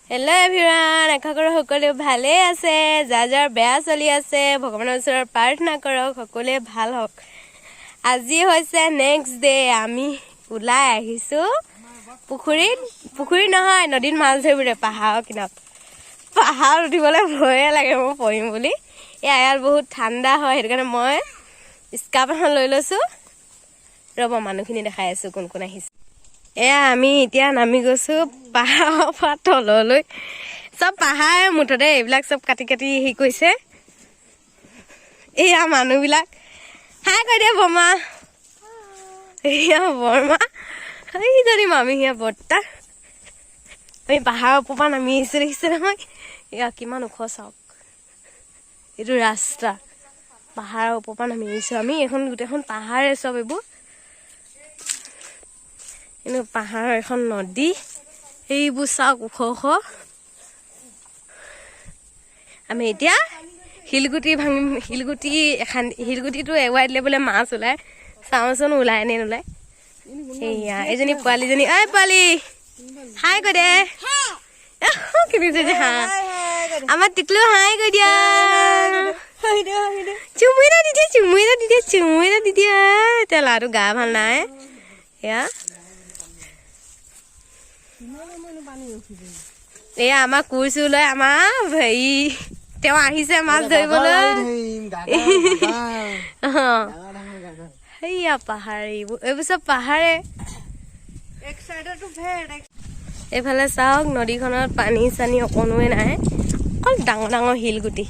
Hello' everyone, আশা কৰোঁ সকলো ভালেই আছে। যাৰ যাৰ বেয়া চলি আছে, ভগৱানৰ ওচৰত প্ৰাৰ্থনা কৰক সকলোৱে ভাল হওক। আজি হৈছে নেক্সট ডে। আমি ওলাই আহিছোঁ পুখুৰীত, পুখুৰী নহয়, নদীত মাছ ধৰিবলৈ পাহাৰৰ কিনাৰত। পাহাৰত উঠিবলৈ ভয়ে লাগে মোৰ পৰিম বুলি। এয়া ইয়াত বহুত ঠাণ্ডা হয়, সেইটো কাৰণে মই স্কাৰ্ফ এখন লৈ লৈছোঁ। ৰ'ব, মানুহখিনি দেখাই আছোঁ কোন কোন আহিছে। এয়া আমি এতিয়া নামি গৈছো পাহাৰৰ পৰা তললৈ। চব পাহাৰ মুঠতে, এইবিলাক চব কাটি কাটি হেৰি কৰিছে। এয়া মানুহবিলাক, হাই কৈ দিয়ে বৰমা। এয়া বৰমা, এইজনী মামী, সেয়া বৰ্তা। আমি পাহাৰৰ ওপৰৰ পৰা নামি আহিছো, দেখিছে নহয়? এয়া কিমান ওখ চাওক এইটো ৰাস্তা। পাহাৰৰ ওপৰৰ পৰা নামি আহিছো আমি। এইখন গোটেইখন পাহাৰে চব এইবোৰ। কিন্তু পাহাৰৰ এখন নদী, সেইবোৰ চাওক ওখ ওখ। আমি এতিয়া শিলগুটি ভাঙিম, শিলগুটি এখন। শিলগুটিটো এৰুৱাই দিলে বোলে মাছ ওলায়। চাওঁচোন ওলাই নে নোলায়। এইয়া এইজনী পোৱালীজনী। ঐ পোৱালী, হাই কৈ দে। কিনিছে যে হাঁহ। আমাৰ টিকলু, হাই কৈ দিয়া। চুমু এটা দি দিয়া, চুমু এটা দি দিয়া, চুমু এটা দি দিয়া। এতিয়া ল'ৰাটো গা ভাল নাই। এয়া আমাৰ কোৰ লৈ আমাৰ হেৰি তেওঁ আহিছে মাছ ধৰিবলৈ। অ, সেয়া পাহাৰ, এইবোৰ চব পাহাৰে। এইফালে চাওক, নদীখনত পানী চানী অকণোৱে নাই, অকল ডাঙৰ ডাঙৰ শিলগুটি।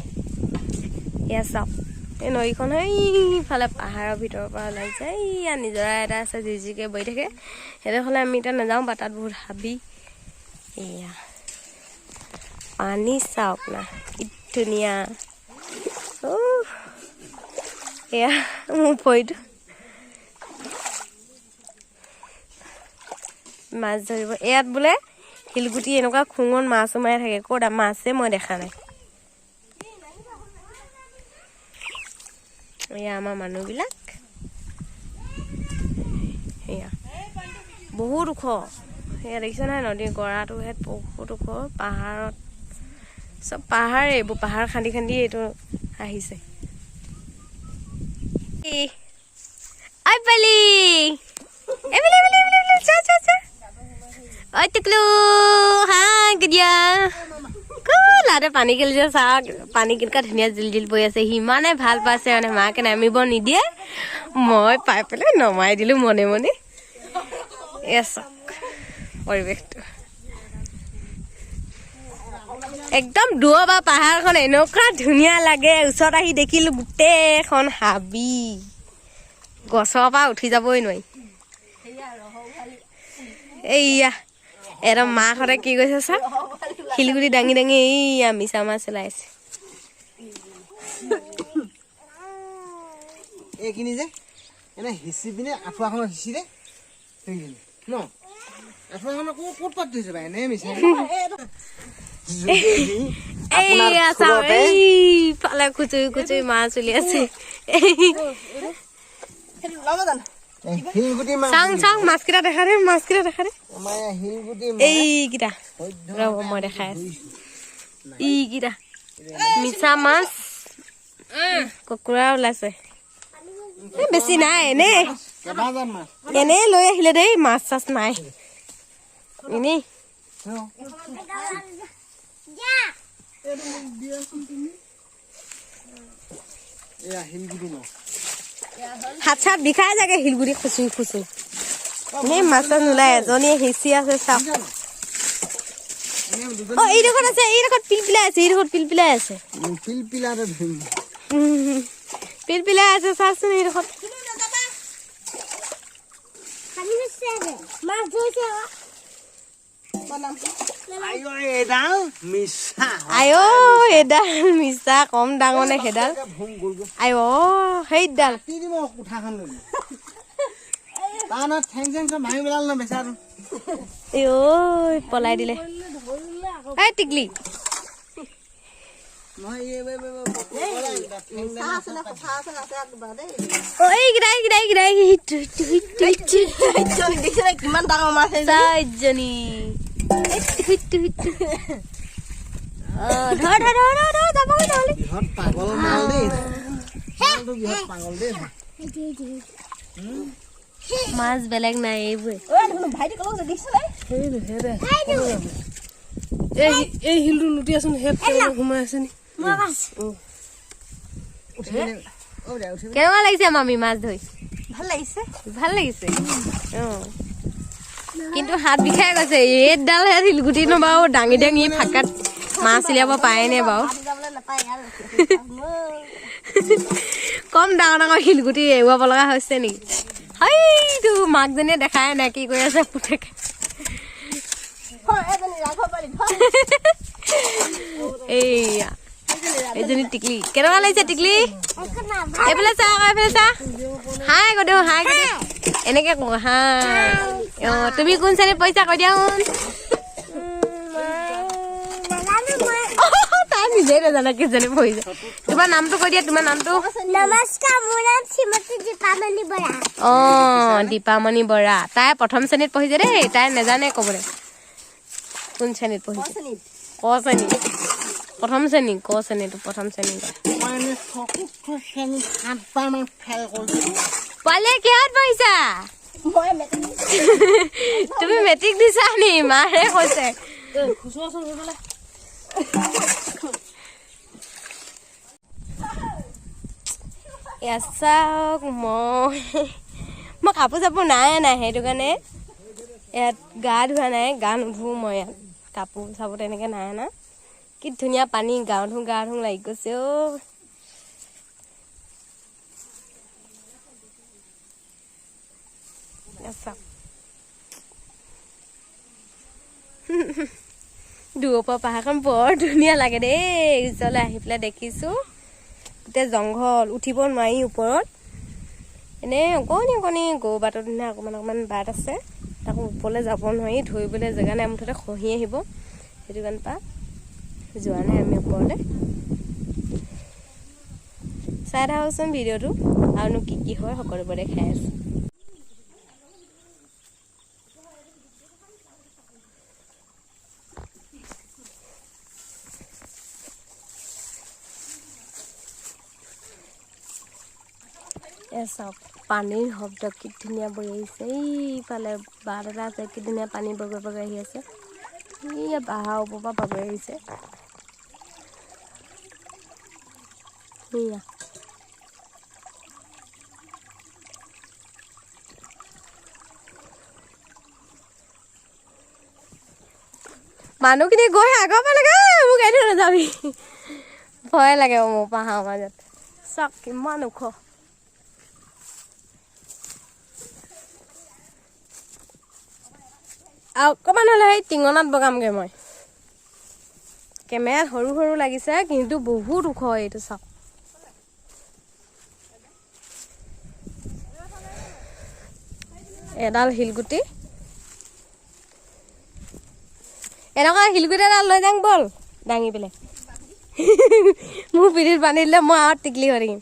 এয়া চাওক, এই নদীখন সেইফালে পাহাৰৰ ভিতৰৰ পৰা ওলাই যায়। এইয়া নিজৰা এটা আছে, জিৰ জিৰকৈ বৈ থাকে। সেইডোখৰলৈ আমি এতিয়া নাযাওঁ বা তাত বহুত হাবি। এয়া পানী চাওক না, কি ধুনীয়া। অ' এয়া মোৰ ভৰিটো। মাছ ধৰিব ইয়াত বোলে শিলগুটি এনেকুৱা খুঙত মাছ সোমাই থাকে। ক'ত মাছে মই দেখা নাই। এয়া আমাৰ মানুহবিলাক। এয়া বহুত ওখ। সেয়া দেখিছে নহয় নদীৰ গৰাটো, ইয়াত বহুত ওখ পাহাৰত। চব পাহাৰে এইবোৰ, পাহাৰ খান্দি খান্দি এইটো আহিছে। ঐ পালি, এইফালে এইফালে এইফালে এইফালে, চা চা চা। ঐ টিকলু, হাই দিয়া। ল'ৰাটোৱে পানী খেলিছে। চাওক, পানী কেনেকুৱা ধুনীয়া জিল জিল পৰি আছে। সিমানে ভাল পাইছে মানে, মাকে নামিব নিদিয়ে। মই পাই পেলাই নমাই দিলো মনে মনে। এয়া চাওক পৰিৱেশটো, একদম দূৰৰ পৰা পাহাৰখন এনেকুৱা ধুনীয়া লাগে। ওচৰত আহি দেখিলো গোটেইখন হাবি, গছৰ পৰা উঠি যাবই নোৱাৰি। এইয়া একদম মাকহঁতে কি কৈছে চা, শিলগুটি দাঙি দাঙি এইয়া মিছা মাছ ওলাই আছে। এইখিনি যে এনে সিঁচি পিনে আঁঠুৱাখনত সিঁচি দে সেইখিনি ন। আঁঠুৱাখনত ক'ত পাত থৈছে বা এনে মিছা। এইয়া চাওক, এইফালে খুচুৰি খুচুৰি মাছ উলিয়াইছে। শিলগুটি মাছ। চাং চাং, মাছকেইটা দেখা দে, মাছকেইটা দেখা দে। আমাৰ শিলগুটি। এইকেইটা ৰ'ব, মই দেখাই আছো। এইকেইটা মিছা মাছ, কুকুৰা ওলাইছে। এই বেছি নাই, এনেই কেইবাজাত মাছ। এনেই লৈ আহিলে দেই, মাছ চাছ নাই, এনেই। এয়া শিলগুটি মাছ। হাত চাত বিষাই যাগে শিলগুটি খুচুৰি খুচুৰি। এনেই মাছ চাছ নোলায়। এজনীয়ে সিঁচি আছে, চাওক। অ, এইডোখৰত আছে, এইডোখৰত পিলপিলাই আছে, এইডোখৰত পিলপিলাই আছে। পিলপিলাতে ধৰিম। পিলপিলাই আছে, চাচোন এইডোখৰত। আইঅ এডাল মিছা। আই এডাল মিছা, কম ডাঙৰ নে সেইডাল? ভুম গ'লগৈ। আই অ সেইডাল। কাটি দিব কোঠাখন লৈ তাৰ নহয়, ঠেং চেং চব ভাঙি পেলাল ন বেচাটো। এই ঐ পলাই দিলে। এই টিকলি। নহয়, এই অ, এইকেইটা এইকেইটা এইকেইটা, এইটো এইটো এইটো এইটো। কিমান ডাঙৰ মাছ। চাৰিজনী। সেইটো সেইটো। ধৰ ধৰ ধৰ ধৰ ধৰ, যাবগৈ নহ'লে। বৃহৎ পাগল মাল দেই, মালটো বৃহৎ পাগল দেই। মাছ বেলেগ নাই, এইবোৰে। এই শিলটো লুটিয়াচোন, সেই সোমাই আছে নি? উঠি পিনে অ দে, উঠি। কেনেকুৱা লাগিছে মামী মাছ ধৰি? ভাল লাগিছে। ভাল লাগিছে। অ, কিন্তু হাত বিষাই গৈছে। এইডালহে শিলগুটি নো বাৰু দাঙি দাঙি ফাকাত মাছ উলিয়াব পাৰেনে বাৰু? যাবলৈ নাপায় আৰু। কম ডাঙৰ ডাঙৰ শিলগুটি এৰুৱাব লগা হৈছে নেকি? সেইটো মাকজনীয়ে দেখাই নাই কি কৰি আছে পুতেকে। এইয়া এইজনী টিকলি। কেনেকুৱা লাগিছে টিকলি? এইফালে চা আকৌ, এইফালে চা। হাই কৈ দিওঁ, হাই কৈ দিওঁ, এনেকে কওঁ, হাই। অ, তুমি কোন শ্ৰেণীত পঢ়িছা কৈ দিয়াচোন। তাই নিজেই নাজানে কি শ্ৰেণীত পঢ়িছে। তোমাৰ নামটো কৈ দিয়া, তোমাৰ নামটো। নমস্কাৰ, মোৰ নাম শ্ৰীমতী দীপামণি বৰা। অ, দীপামণি বৰা, তাই প্ৰথম শ্ৰেণীত পঢ়িছে দেই। তাই নাজানে ক'বলৈ কোন শ্ৰেণীত পঢ়িছে। ক শ্ৰেণী, প্ৰথম শ্ৰেণী, ক শ্ৰেণীটো প্ৰথম শ্ৰেণী কয়। মই এনে চতুৰ্থ শ্ৰেণীত 7 বাৰমান ফেইল কৰিছো। পোৱালীয়ে কিহত পঢ়িছা? মই মেট্ৰিক। তুমি মেট্ৰিক দিছা নি? মাৰে কৈছে। খুচুৱাচোন সেইফালে। এয়া চাওক, মই কাপোৰ চাপোৰ নাই নাই, সেইটো কাৰণে ইয়াত গা ধোৱা নাই, গা নুধো মই ইয়াত। কাপোৰ চাপোৰ তেনেকৈ নাই অনা। কি ধুনীয়া পানী, গা ধো গা ধো লাগি গৈছে অ'। এয়া চাওক, দূৰৰ পৰা পাহাৰখন বৰ ধুনীয়া লাগে দেই। ওচৰলৈ আহি পেলাই দেখিছোঁ গোটেই জংঘল, উঠিব নোৱাৰি ওপৰত। এনেই অকণি অকণি গৰু বাটৰ নিচিনা অকণমান অকণমান বাট আছে, তাকো ওপৰলৈ যাব নোৱাৰি, ধৰিবলৈ জেগা নাই, মুঠতে খহি আহিব। সেইটো কাৰণে পৰা যোৱা নাই আমি ওপৰলৈ। চাই থাকোচোন ভিডিঅ'টো, আৰুনো কি কি হয় সকলোবোৰ দেখাই আছোঁ। এয়া চাওক, পানীৰ শব্দ কি ধুনীয়া বৈ আহিছে। এইফালে বাট এটা আছে, কি ধুনীয়া পানী বগৈ বগৈ আহি আছে। এইয়া পাহাৰৰ ওপৰৰ পৰা বাগৰি আহিছে। এইয়া মানুহখিনি গৈ আগৰ পালেগৈ, মোক এৰি থৈ নাযাবি, ভয় লাগে মোৰ পাহাৰৰ মাজত। চাওক কিমান ওখ। আৰু অকণমান হ'লে সেই টিঙনাত বগামগৈ মই। কেমেৰাত সৰু সৰু লাগিছে, কিন্তু বহুত ওখ এইটো। চাওক, এডাল শিলগুটি, এনেকুৱা শিলগুটি এডাল লৈ যাওঁ ব'ল, দাঙি পেলাই মোৰ পিঠিত বান্ধি দিলে মই আৰু টিকলি হৈ থাকিম।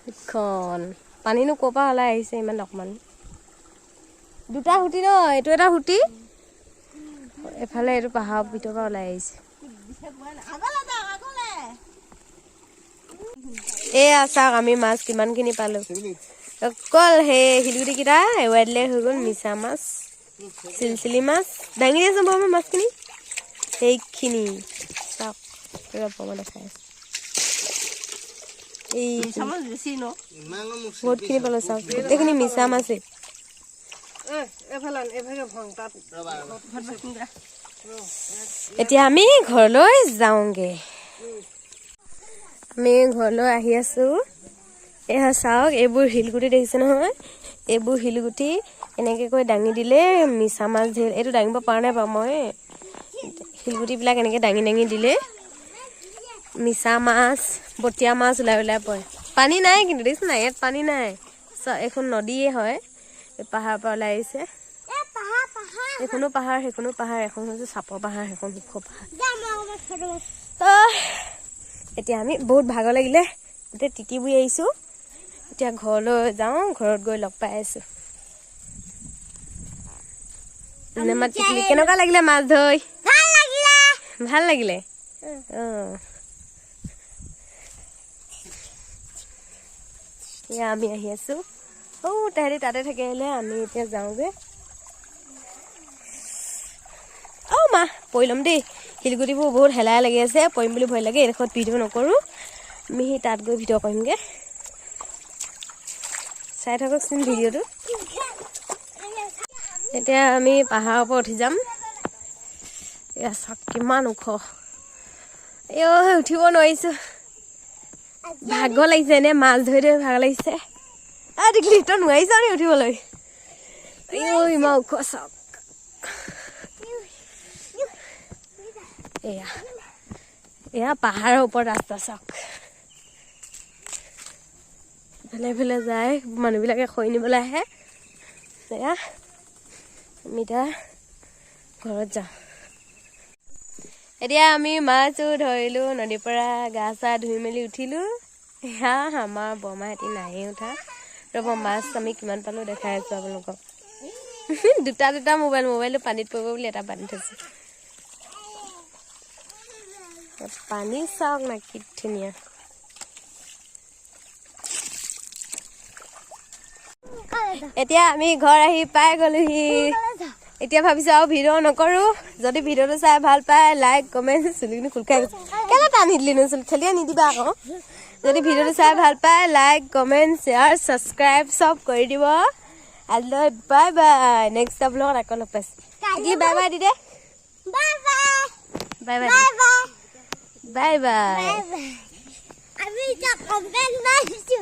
এইখন পানীনো ক'ৰ পৰা ওলাই আহিছে ইমান অকণমান? দুটা সুঁতি ন, এইটো এটা সুঁতি, এফালে এইটো পাহাৰৰ ভিতৰৰ পৰা ওলাই আহিছে। এয়া চাওক, আমি মাছ কিমানখিনি পালো। অকল সেই শিলগুটিকেইটা এৰুৱাই দিলে হৈ গ'ল। মিছা মাছ, চিলচিলি মাছ। দাঙি দিয়াচোন বৰমা মাছখিনি। সেইখিনি চাওক, ৰ'ব মই দেখাই আছো। এই বেছি ন। ইমানো মোক। বহুতখিনি পালো, চাওক, গোটেইখিনি মিছা মাছেই। এইফালে আন, এইভাগে ভং তাত। ৰ'বা ৰ'বা। এতিয়া আমি ঘৰলৈ যাওঁগে। আমি ঘৰলৈ আহি আছো। এয়া চাওক, এইবোৰ শিলগুটি দেখিছে নহয়? এইবোৰ শিলগুটি এনেকে কৈ দাঙি দিলে মিছা মাছ ধেৰ। এইটো দাঙিব পৰা নাই বাৰু মই। শিলগুটিবিলাক এনেকে দাঙি দাঙি দিলে মিছা মাছ, বটীয়া মাছ ওলাই ওলাই পৰে। পানী নাই কিন্তু, দেখিছে নাই? ইয়াত পানী নাই। এইখন নদীয়ে হয়, এই পাহাৰৰ পৰা ওলাই আহিছে। এইখনো পাহাৰ, সেইখনো পাহাৰ। এখন হৈছে চাপৰ পাহাৰ, সেইখন ওখ পাহাৰ। এতিয়া আমি বহুত ভাগৰ লাগিলে, গোটেই তিতি বুৰি আহিছোঁ। এতিয়া ঘৰলৈ যাওঁ, ঘৰত গৈ লগ পাই আছোঁ। আমাৰ টিকলি কেনেকুৱা লাগিলে মাছ ধৰি? ভাল লাগিলে। ভাল লাগিলে। অঁ, এয়া আমি আহি আছো। অ' তাহাঁতি তাতে থাকি আহিলে, আমি এতিয়া যাওঁগৈ। অ' মা, পৰি ল'ম দেই। শিলগুটিবোৰ বহুত হেলাই লাগি আছে, পৰিম বুলি ভয় লাগে। এইডোখৰত ভিডিঅ' নকৰোঁ, আমি সেই তাত গৈ ভিডিঅ' কৰিমগৈ। চাই থাককচোন ভিডিঅ'টো। এতিয়া আমি পাহাৰৰ ওপৰত উঠি যাম। এয়া চাওক কিমান ওখ। এই উঠিব নোৱাৰিছোঁ, ভাগৰ লাগিছে। এনে মাছ ধৰি ধৰি ভাগৰ লাগিছে। টিকলি, তই নোৱাৰিছ নি উঠিবলৈ? এই ইমান ওখ চাওক। এয়া এয়া পাহাৰৰ ওপৰত ৰাস্তা চাওক। ইফালে ইফালে যায়, মানুহবিলাকে খৰি নিবলৈ আহে। এয়া আমি এতিয়া ঘৰত যাওঁ। এতিয়া আমি মাছো ধৰিলোঁ নদীৰ পৰা, গা চা ধুই মেলি উঠিলোঁ। এয়া আমাৰ বৰমাহঁতি নাহেই উঠা। ৰ'ব, মাছ আমি কিমান পালোঁ দেখাই আছোঁ আপোনালোকক। দুটা দুটা মোবাইল, মোবাইলটো পানীত পৰিব বুলি এটা বান্ধি থৈছোঁ। পানী চাওক না কি ধুনীয়া। এতিয়া আমি ঘৰ আহি পাই গ'লোহি। এতিয়া ভাবিছোঁ আৰু ভিডিঅ' নকৰোঁ। যদি ভিডিঅ'টো চাই ভাল পায় লাইক কমেণ্ট, চুলিখিনি খোল খাই গৈছে, কেলৈ টানি দিলি নো চুলি? খেলিয়ে নিদিবা আকৌ। যদি ভিডিঅ'টো চাই ভাল পায় লাইক কমেণ্ট শ্বেয়াৰ ছাবস্ক্ৰাইব চব কৰি দিব। আজিলৈ বাই বাই, নেক্সট ব্লগত আকৌ লগ পাইছোঁ। কি bye by the De. Bye bye. Bye bye. Bye bye. Bye bye. আমি এতিয়া কমপ্লেইন মাৰিছো।